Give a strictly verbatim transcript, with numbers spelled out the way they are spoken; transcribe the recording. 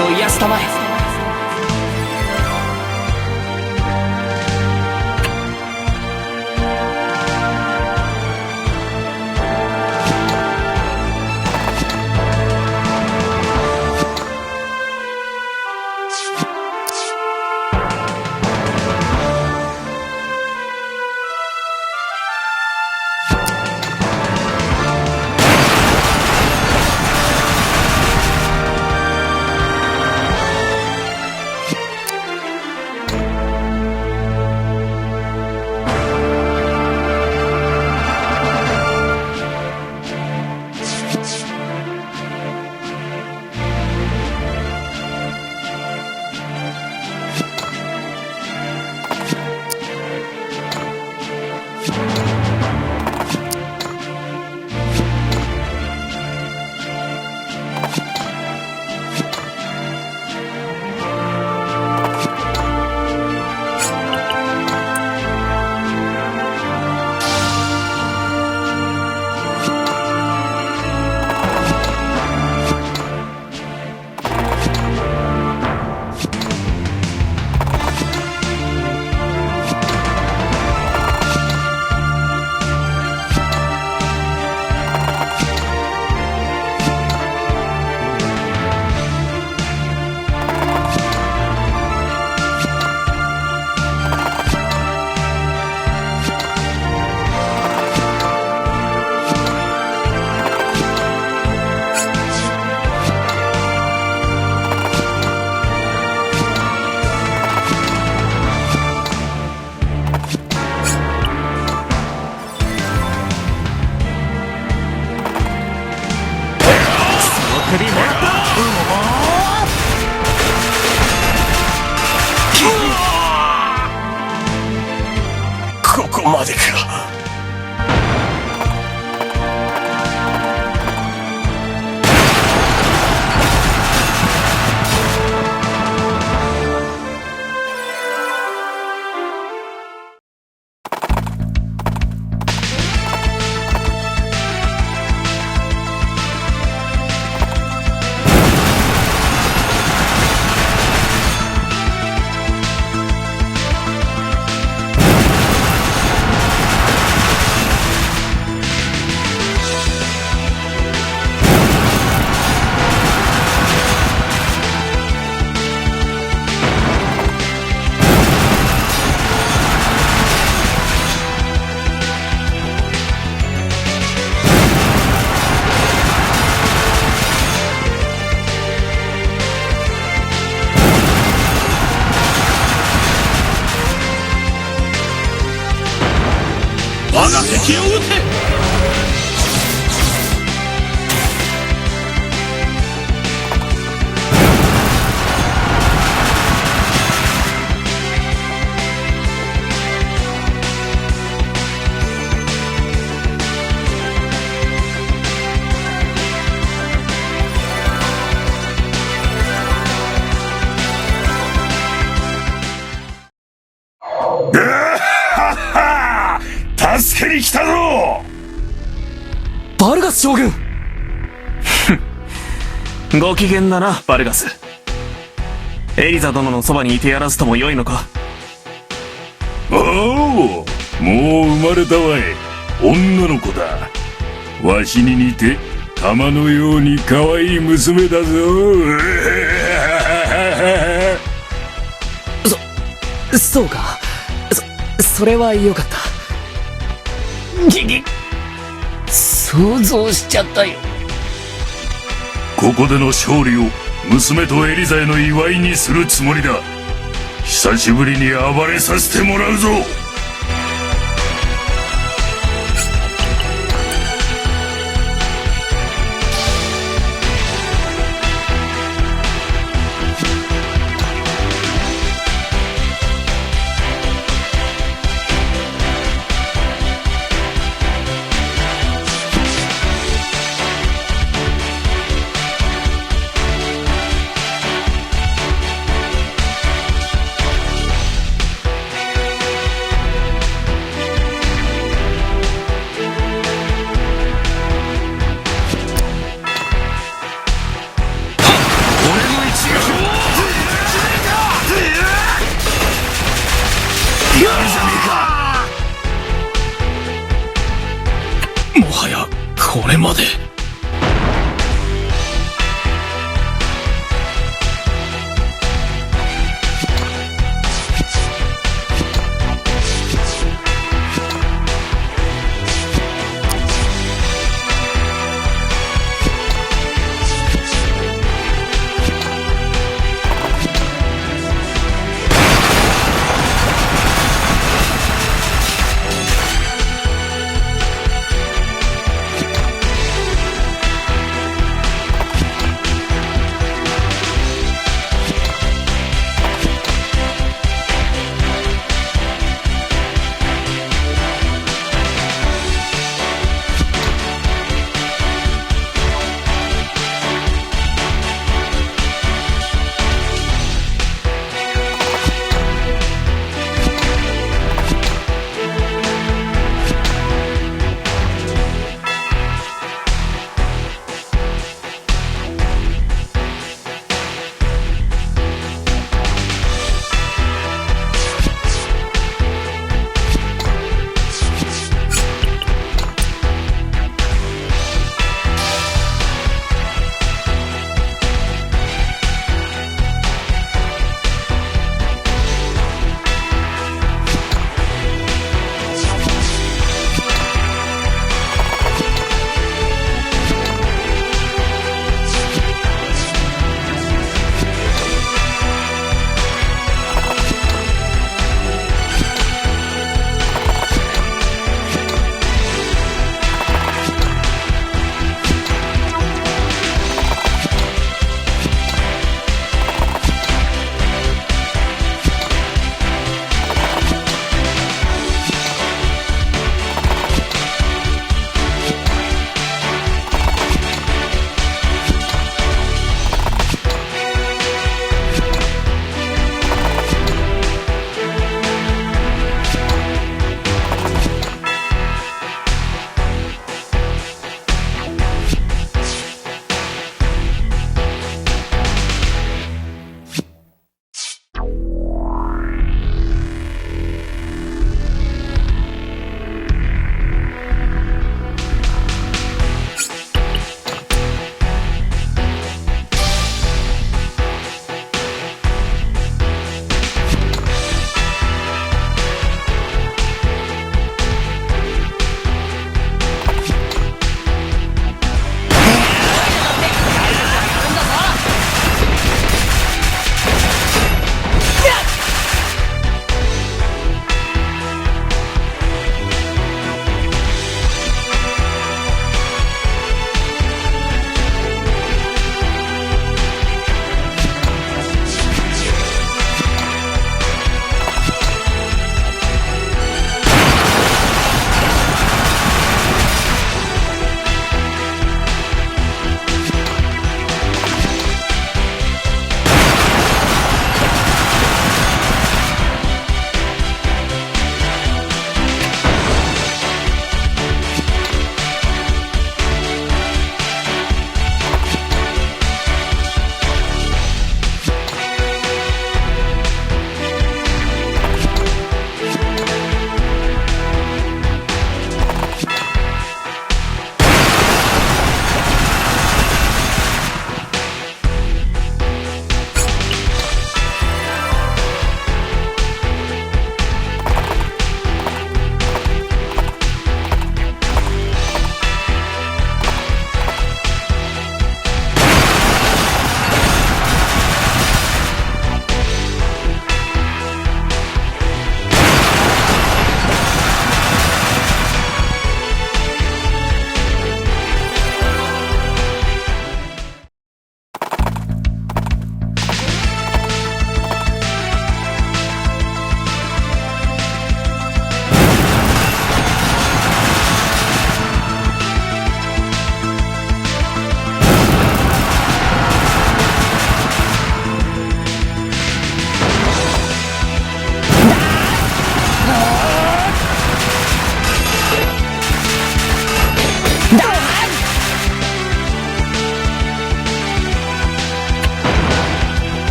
を癒やすたまえ。 ここまでか。 我が敵を討て！ 助けに来たぞ！バルガス将軍！ご機嫌だな、バルガス。エリザ殿のそばにいてやらずともよいのか？おお、もう生まれたわい。女の子だ。わしに似て、玉のように可愛い娘だぞ。そ、そうか。そ、それはよかった。ギ、ギ、想像しちゃったよ。ここでの勝利を娘とエリザへの祝いにするつもりだ。久しぶりに暴れさせてもらうぞ。これまで。